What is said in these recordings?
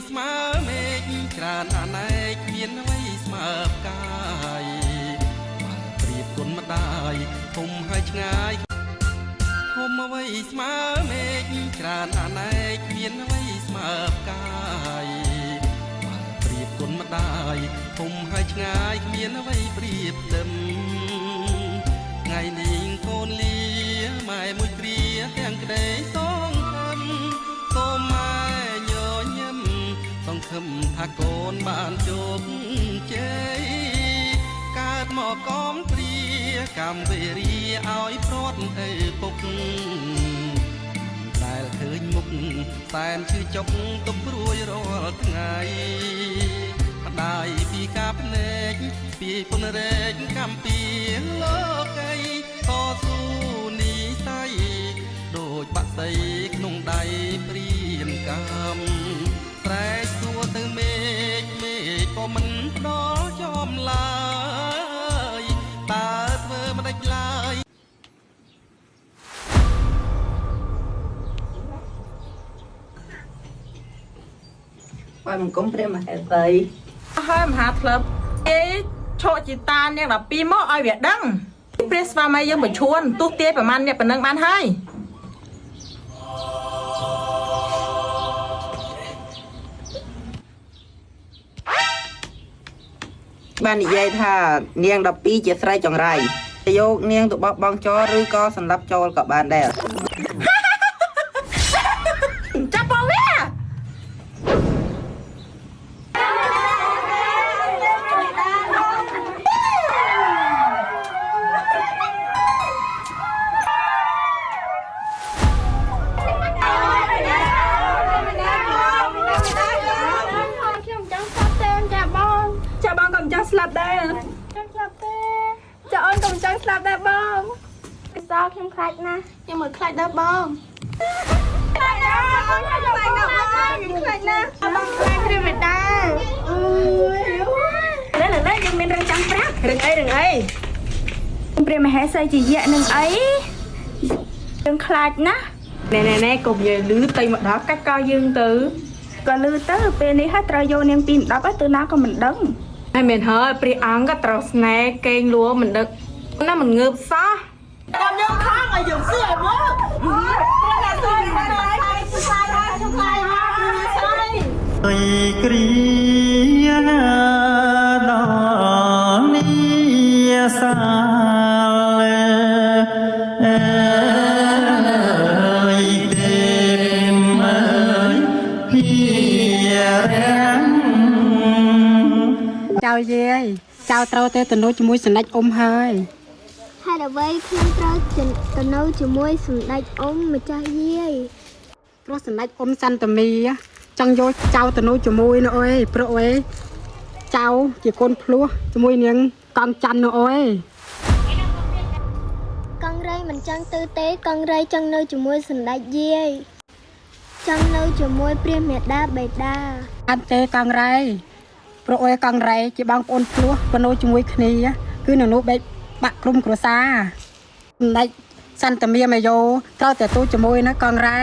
ស្មើមេឃច្រើនអណែកគ្មានអ្វីស្មើផ្កាយបើប្រៀបគុណម្ដាយធំហើយឆ្ងាយធំអ្វីស្មើមេឃច្រើនអណែកគ្មានអ្វីស្មើផ្កាយបើប្រៀបគុណម្ដាយធំហើយឆ្ងាយគ្មានអ្វីប្រៀបផ្ទឹមថ្ងៃនេះកូនលាម៉ែមួយគ្រាទាំងក្តីសងខំសូមម៉ែញញឹមសង្ឃឹមថាកូនបានជោគជ័យកើតមកកំព្រាកម្មវេរាឲ្យព្រាត់ឪពុកមិនដែលឃើញមុខសែនឈឺចុកទុកព្រួយរាល់ថ្ងៃម្ដាយពីការភ្នែកពីពុនរែកកម្មពីលោកីតស៊ូនិស័យដូចបាក់សីក្នុងដៃព្រានកម្មស្រែកសួរទៅមេឃមេឃក៏មិនផ្ដល់ចំឡើយតើធ្វើមិនដេចឡើយ បាយបង្គំព្រះមហេសី ហើយមហាផ្លឹបគេឈកជីតានាង12មកឲ្យវាដឹងព្រះស្វាមីយើងបញ្ឈួនទោះទាយប្រហែលអ្នកប៉ុណ្ណឹងបានហើយ បាននិយាយថានាង12ជាស្រីចង្រៃយកនាងទៅបោះបង់ចោលឬក៏សម្លាប់ចូលក៏បានដែរ ចាប់បងវា ខ្ញុំចង់ស្លាប់ទេចាបង ចាបងក៏មិនចង់ស្លាប់ដែរ ចង់ស្លាប់ទេ ចាអូនក៏មិនចង់ស្លាប់ដែរបង កសោខ្ញុំខ្លាចណាស់ខ្ញុំមិនខ្លាចដែរបង ខ្លាចណាស់បងខ្លាចណាស់បងខ្លាចណាស់ បងខ្លាចព្រះមេតា ឥឡូវនេះយើងមានរឿងចង់ប្រាប់ រឿងអីរឿងអី ព្រះមហេសីជាយៈនឹងអីយើងខ្លាចណាស់ ណែណែណែកុំនិយាយលឺទៅមកដល់កាច់កយើងទៅ ក៏លឺទៅពេលនេះហើយត្រូវយកនាងពី10ហើយទៅណាក៏មិនដឹង ហើយមែនហើយព្រះអង្គក៏ត្រូវស្នេហ៍កេងលួមិនដឹកណាមិនងើបសោះ តាមយើងខំឲ្យយើងសឿឲ្យមើលព្រះណាសឿមិនបានខ្លាចហើយខ្ញុំខ្លាចហើយខ្ញុំស្អី អីគ្រាណាដល់នេះសាលអើយទេមអើយភារាំង ចៅយាយចៅត្រូវតែទៅនៅជាមួយសម្ដេចអ៊ំហើយ ហេតុអ្វីខ្ញុំត្រូវទៅនៅជាមួយសម្ដេចអ៊ំម្ចាស់យាយ ព្រោះសម្ដេចអ៊ំសន្តាមីចង់យកចៅទៅនៅជាមួយនោះអើយព្រោះអើយចៅជាកូនភ្លោះជាមួយនាងកងច័ន្ទនោះអើយក ង្រៃមិនចង់ទៅទេកង្រៃចង់នៅជាមួយសម្ដេចយាយចង់នៅជាមួយព្រះមេដាបេដា អត់ទេកងរៃព្រោះអើយកងរៃជាបងប្អូនភ្លោះទៅនៅជាមួយគ្នាគឺនៅនោះបែកបាក់ក្រុមគ្រួសារសម្ដេចសន្តាមីមយោត្រូវតែទៅជាមួយណាកងរៃ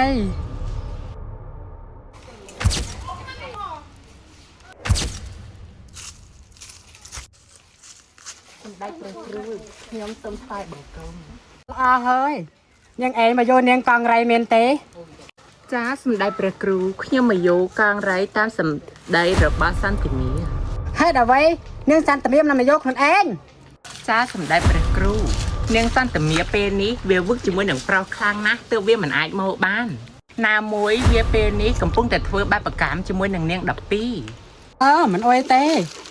សម្ដេចព្រះគ្រូខ្ញុំសូមថ្វាយបង្គំ ល្អហើយនាងឯងមកយកនាងកងរៃមែនទេ ចាសម្ដេចព្រះគ្រូខ្ញុំមកយកកាងរៃតាមសម្ដីរបស់សន្តិមា ហេតុអ្វីនាងសន្តានាមិនមកយកខ្លួនឯង ចាសម្ដេចព្រះគ្រូនាងសន្តិមាពេលនេះវាវឹកជាមួយនឹងប្រុសខ្លាំងណាស់ទើបវាមិនអាចមកបាន ណាមួយវាពេលនេះកំពុងតែធ្វើបាបកម្មជាមួយនឹងនាង12 អឺមិនអុយទេ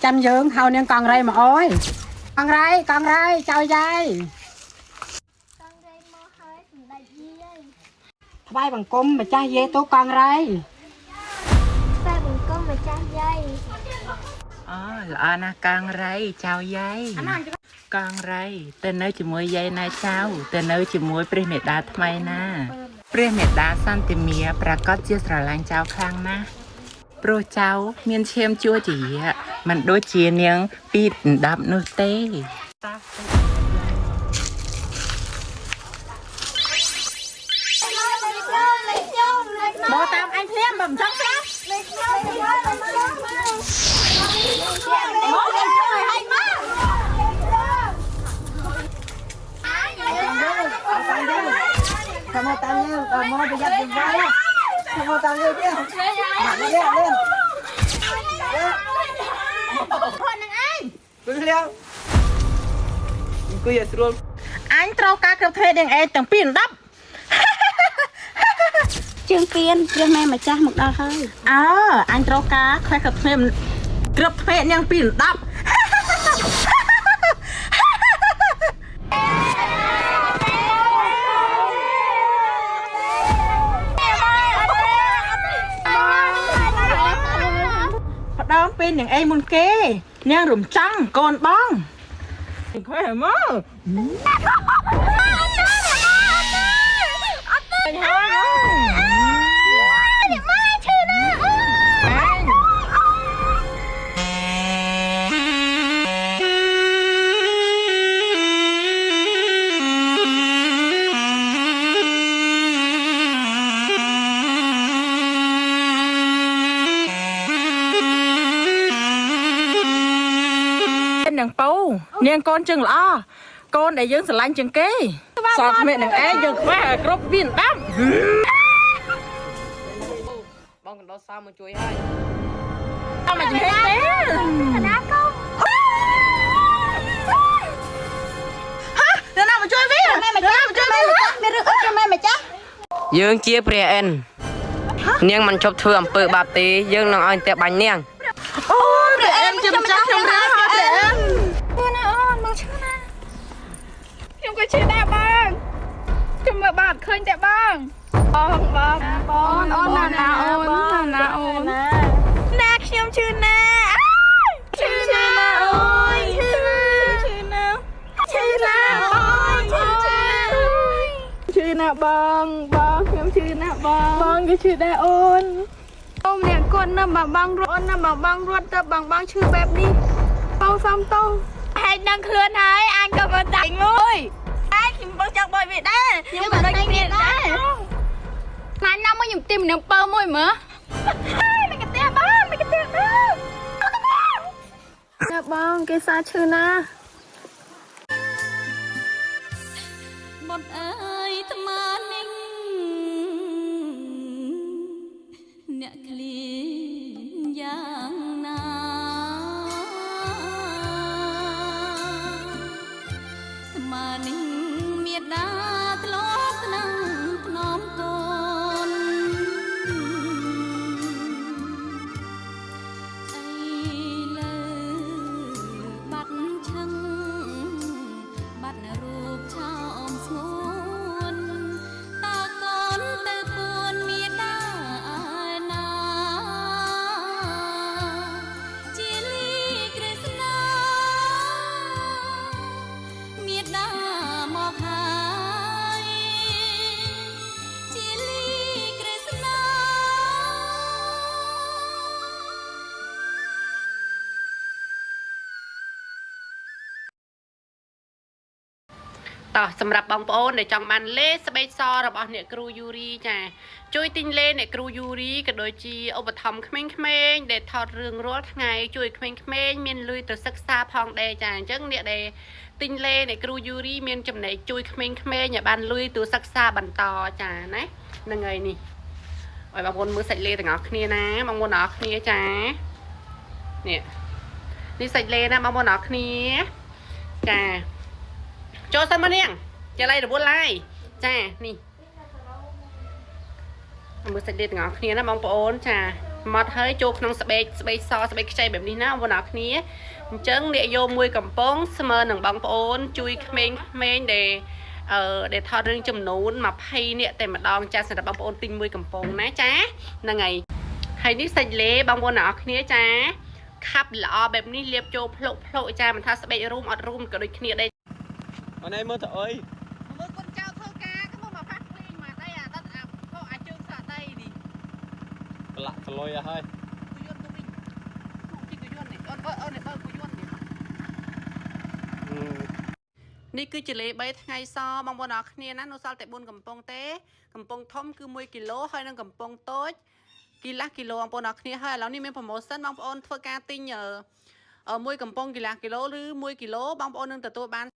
ចាំយើងហៅនាងកងរៃមកអុយកងរៃកងរៃចៅយាយក ង្រៃមកហើយសម្ដេចយាយ ថ្វាយបង្គំម្ចាស់យាយទៅកងរៃ ថ្វាយបង្គំម្ចាស់យាយ អូល្អណាស់កាងរៃចៅយាយកាងរៃទៅនៅជាមួយយាយណាចៅទៅនៅជាមួយព្រះមេដាថ្មីណាព្រះមេដាសន្តិមាប្រកាសជាស្រឡាញ់ចៅខ្លាំងណាស់ព្រោះចៅមានឈាមជួជាមិនដូចជានាងពីដណ្ដាប់នោះទេ មកតាមអញភ្លាមបើមិនចង់ស្លាប់ លេខខ្ញុំ មកតាមយើងតាមមកប្រយ័ត្នវាយមកតាមយើងទៀតមកលឿនលឿន ខ្លួននឹងឯង គួយលៀងអង្គុយឲ្យស្រួល អញត្រូវការគ្រាប់ធ្មេនាងឯងទាំងពីរដណ្ដប់ ជើងពៀនព្រះម៉ែម្ចាស់មកដល់ហើយ អើអញត្រូវការខ្វះគ្រាប់ធ្មេគ្រាប់ធ្មេនាងពីរដណ្ដប់ ផ្ដើមពេលនាងឯងមុនគេ នាងរំចង់កូនបងខ្វះមកអញហើយ ម៉ែឈឺណាស់អើយ អញនាងពៅនាងកូនជើងល្អកូនដែលយើងស្រឡាញ់ជាងគេសល់ធ្មេនឹងឯងយើងខ្វះឲ្យគ្រប់វាដណ្ដាប់ បងកណ្ដោសោមកជួយហើយ អត់មកជំហេទេ ណាកូន ហ៎អ្នកណាមកជួយវាអ្នកណាមកជួយវា មានរឿងអីព្រះម៉ែម្ចាស់ យើងជាព្រះអិននាងមិនឈប់ធ្វើអំពើបាបទេយើងនឹងឲ្យផ្ទះបាញ់នាង អូព្រះអែមជាម្ចាស់ខ្ញុំរើហើយព្រះអែម ឈឺណាអូនមកឈឺណាខ្ញុំក៏ឈឺដែរបងខ្ញុំមើលបាត់ឃើញតែបងបងបងបងអូនណាណាអូនណាណាអូនណាខ្ញុំឈឺណាឈឺណាអូយឈឺណាឈឺណាឈឺណាបងឈឺណាឈឺណាបងបងខ្ញុំឈឺណាបងបងក៏ឈឺដែរអូនអូម្នាក់គាត់នៅបងបងរត់អូននៅបងបងរត់ទៅបងបងឈឺបែបនេះបងសំទោស ហែកនឹងខ្លួនហើយអញក៏មិនដាច់មួយ ឯងខ្ញុំបងចង់បយវាដែរ ខ្ញុំក៏ដូចគ្នាដែរ ម៉ាញ់ណាស់មួយខ្ញុំទីមនឹងពើមួយមើល មិនកទេបងមិនកទេបង ណាបងគេសាឈឺណា បុតអើយអាត្មានេះអ្នកឃ្លានយ៉ាងណាអាត្មានេះមេដាធ្លាប់ថ្នាំថ្នមកូនអីលើបាត់ឆឹង បាត់រូបឆោមស្ងួនតើកូនទៅពួនមេដាឯណាជាលីគ្រឹស្នាមេដាមកហើយជាលីគ្រឹស្នា តោះសម្រាប់បងប្អូនដែលចង់បានលេស្បែកសរបស់អ្នកគ្រូយូរីចាជួយទិញលេអ្នកគ្រូយូរីក៏ដូចជាឧបត្ថម្ភក្មេងៗដែលថតរឿងរាល់ថ្ងៃជួយក្មេងៗមានលុយទៅសិក្សាផងដែរចាអញ្ចឹងអ្នកដែលទិញលេអ្នកគ្រូយូរីមានចំណែកជួយក្មេងៗឲ្យបានលុយទៅសិក្សាបន្តចាណាហ្នឹងហើយនេះឲ្យបងប្អូនមើលសាច់លេទាំងអស់គ្នាណាបងប្អូនទាំងអស់គ្នាចានេះនេះសាច់លេណាបងប្អូនទាំងអស់គ្នាចា ចូលសិនមកនាងចាឡៃរវល់ឡាយចានេះមើលសាច់លេទាំងអស់គ្នាណាបងប្អូនចាម៉ត់ហើយចូលក្នុងស្បែកស្បែកសស្បែកខ្ចីបែបនេះណាបងប្អូនអរគ្នាអញ្ចឹងអ្នកយកមួយកំប៉ុងស្មើនឹងបងប្អូន ជួយក្មេងៗដែលអឺដែលថតរឿងចំនួន20នាក់តែម្ដងចាសម្រាប់បងប្អូនទិញមួយកំប៉ុងណាចាហ្នឹងហើយហើយនេះសាច់លេបងប្អូនអរគ្នាចាខាប់ល្អបែបនេះលាបចូលភ្លុកភ្លុកចាមិនថាស្បែករុំអត់រុំក៏ដូចគ្នាដែរ អូនឯងមើលទៅអី មើលកូនចៅធ្វើការក៏មកមកផាស់ភ្លេងមកដីអាដិតអាផកអាជើងសាក់ដីនេះ ប្រឡាក់កលុយអស់ហើយ គយន្តទៅវិញជីគយន្តនេះអូនបើអូននេះបើគយន្តនេះ នេះគឺជាលេ3ថ្ងៃសបងប្អូនអរគ្នាណានៅសល់តែ4កំប៉ុងទេកំប៉ុងធំគឺ1គីឡូហើយនិងកំប៉ុងតូចគីឡះគីឡូបងប្អូនអរគ្នាហើយឥឡូវនេះមាន promotion បងប្អូនធ្វើការទិញអឺមួយកំប៉ុងគីឡះគីឡូឬ1គីឡូបងប្អូននឹងទទួលបាន